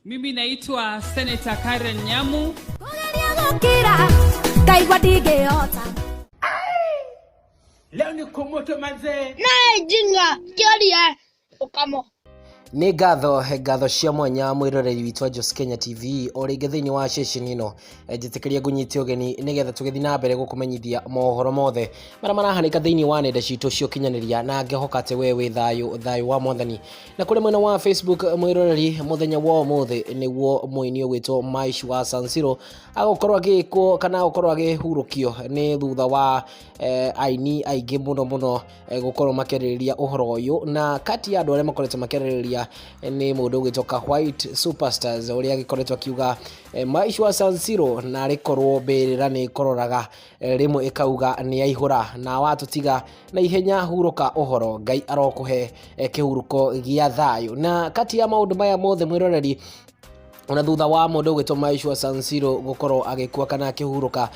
Mimi naitwa Senator Karen Nyamu. Kũgeria gũkira ngaigua ndingĩhota. Leo ni kumoto manzee. Naye jinga kĩoria ũkamo. Nĩ ngatho ngatho cia mwanya mwĩroreri witũ wa Jos Kenya TV o rĩngĩ thĩinĩ wa ceceni ĩno. Njĩtĩkĩria ngũnyite ũgeni nĩgetha tũgĩthiĩ na mbere gũkũmenyithia mohoro mothe marĩa marahanĩka thĩinĩ wa nenda citũ cia ũkinyanĩria, na ngĩhoka atĩ we wĩ thayũ, thayũ wa Mwathani. Na kũrĩ mwena wa Facebook, mwĩroreri, mũthenya wa ũmũthĩ nĩguo mũini ũgwĩtwo Maish wa San Siro agũkorwo agĩkwo kana agũkorwo agĩhurũkio nĩ thutha wa aini aingĩ mũno mũno gũkorwo makĩarĩrĩria ũhoro ũyũ. Na kati ya andũ arĩa makoretwo makĩarĩrĩria nĩ mũndũ ũgwĩtwo Ka White Superstars, ũrĩa agĩkoretwo akiuga Maish wa San Siro na arĩkorwo mbĩrĩra nĩ ĩkororaga rĩmwe ĩkauga nĩ yaihũra na watũtiga na ihenya, hurũka ũhoro, Ngai arokũhe kĩhurũko gĩa thayũ. Na kati ya maũndũ maya mothe, mwĩroreri, ona thutha wa mũndũ ũgwĩtwo Maish wa San Siro gũkorwo agĩkua kana akĩhurũka,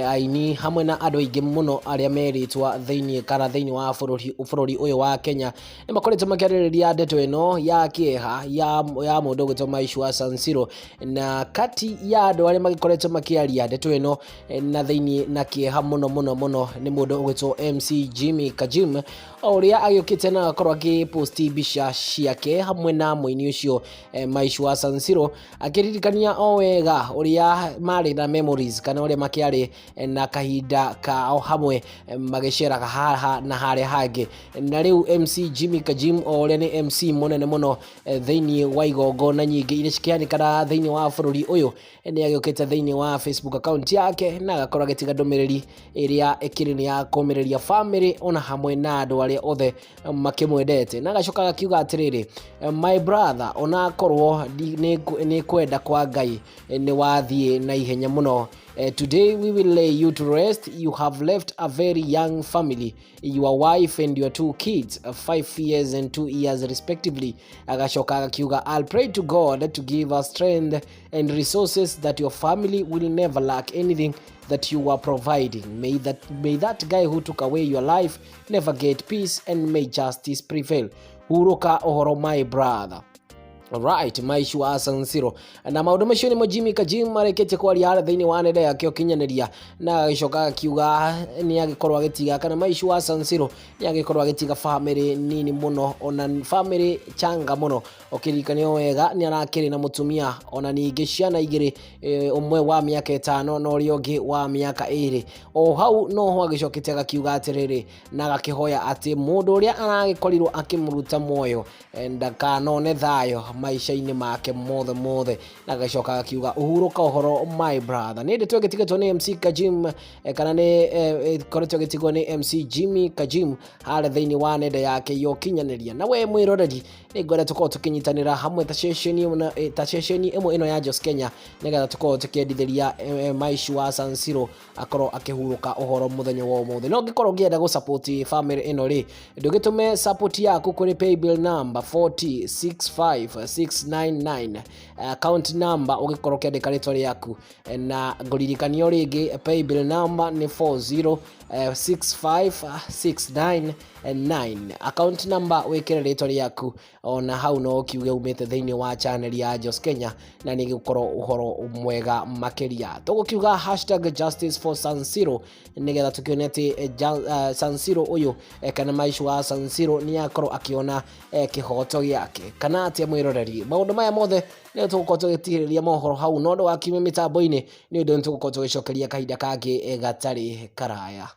aini hamwe na andũ aingĩ mũno arĩa merĩtwa thĩinĩ kana thĩinĩ wa bũrũri ũyũ wa Kenya nĩ makoretwo makĩarĩrĩria ndeto ĩno ya kĩeha ya mũndũ ũgwĩtwo Maish wa San Siro. Na kati ya andũ arĩa magĩkoretwo makĩaria ndeto ĩno na thĩinĩ na kĩeha mũno mũno mũno nĩ mũndũ ũgwĩtwo MC Jimmy Kajim, o ũrĩa agĩũkĩte na agakorwo akĩposti mbica ciake hamwe na mũini ũcio Maish wa San Siro, akĩririkania o wega ũrĩa marĩ na memories kana ũrĩa makĩarĩ na kahinda kao hamwe magĩceraga haha na harĩa hangĩ. Na rĩu MC Jimmy Kajim, o ũrĩa nĩ MC mũnene mũno thĩinĩ wa igongona nyingĩ iria cikĩhanĩkaga thĩinĩ wa bũrũri ũyũ, nĩ agĩũkĩte thĩinĩ wa Facebook account yake na agakorwo agĩtiga ndũmĩrĩri ĩrĩa ĩkĩrĩ nĩ ya kũmĩrĩria family ona hamwe na andũ arĩa othe makĩmwendete, na agacoka agakiuga atĩrĩrĩ, "My brother, onakorwo nĩ kwenda kwa Ngai nĩ wathiĩ na ihenya mũno, today we will lay you to rest. You have left a very young family, your wife and your two kids, 5 years and 2 years respectively." Agacoka agakiuga, "I'll pray to God to give us strength and resources that your family will never lack anything that you are providing. May that guy who took away your life never get peace and may justice prevail. Huruka ũhoro, my brother." Right, Maish wa San Siro. Na maũndũ macio nĩmo Jimmy Kajim marĩkĩtie kwaria harĩa thĩinĩ wa nenda yake ũkinyanĩria, na agĩcoka akiuga nĩ agĩkorwo agĩtiga kana Maish wa San Siro nĩ agĩkorwo agĩtiga family nini mũno, ona family changa mũno. Ũkĩririkanio wega nĩ arakĩrĩ na mũtumia ona ningĩ ciana igĩrĩ, ũmwe wa mĩaka 5 na ũrĩa ũngĩ wa mĩaka 2. O hau noho agĩcokete agakiuga atĩrĩrĩ na agakĩhoya atĩ mũndũ ũrĩa aragĩkorirwo akĩmũruta muoyo ndakanone thayũ maica-inĩ make mothe mothe, na agacoka agakiuga, "Ũhurũka ũhoro, my brother." Nĩ ndeto ĩgĩtigĩtwo nĩ MC Kajim kana nĩ ĩkoretwo ĩgĩtigwo nĩ MC Jimmy Kajim harĩa thĩinĩ wa nenda yake ya ũkinyanĩria. Na we mwĩroreri, nĩ ngwenda tũkorwo tũkĩnyitanĩra hamwe ta ceceni ĩmwe ĩno ya Jos Kenya nĩgetha tũkorwo tũkĩendithĩria Maish wa San Siro akorwo akĩhurũka ũhoro mũthenya wa ũmũthĩ. No ũngĩkorwo ũngĩenda gũ support family ĩno rĩ, ndũgĩtũme support yaku kũrĩ paybill number 4065699, account number ũgĩkorwo ũkĩandĩka rĩtwa rĩaku. Na ngũririkanio rĩngĩ, paybill number nĩ 4065699, account number wĩkĩre rĩtwa rĩaku. Ona hau no ũkiuge umĩte thĩinĩ wa channel ya Jos Kenya na nĩ gũkorwo ũhoro mwega makĩria. Tũgũkiuga #JusticeForSanSiro nĩgetha tũkĩone atĩ San Siro ũyũ kana Maish wa San Siro nĩ akorwo akĩona kĩhoto gĩake kana atĩa. Mwĩroreri, maũndũ maya mothe nĩ tũgũkorwo tũgĩtigĩrĩria mohoro hau, no ndũgakiume mĩtambo-inĩ nĩ ũndũ nĩ tũgũkorwo tũgĩcokeria kahinda kangĩ gatarĩ karaya.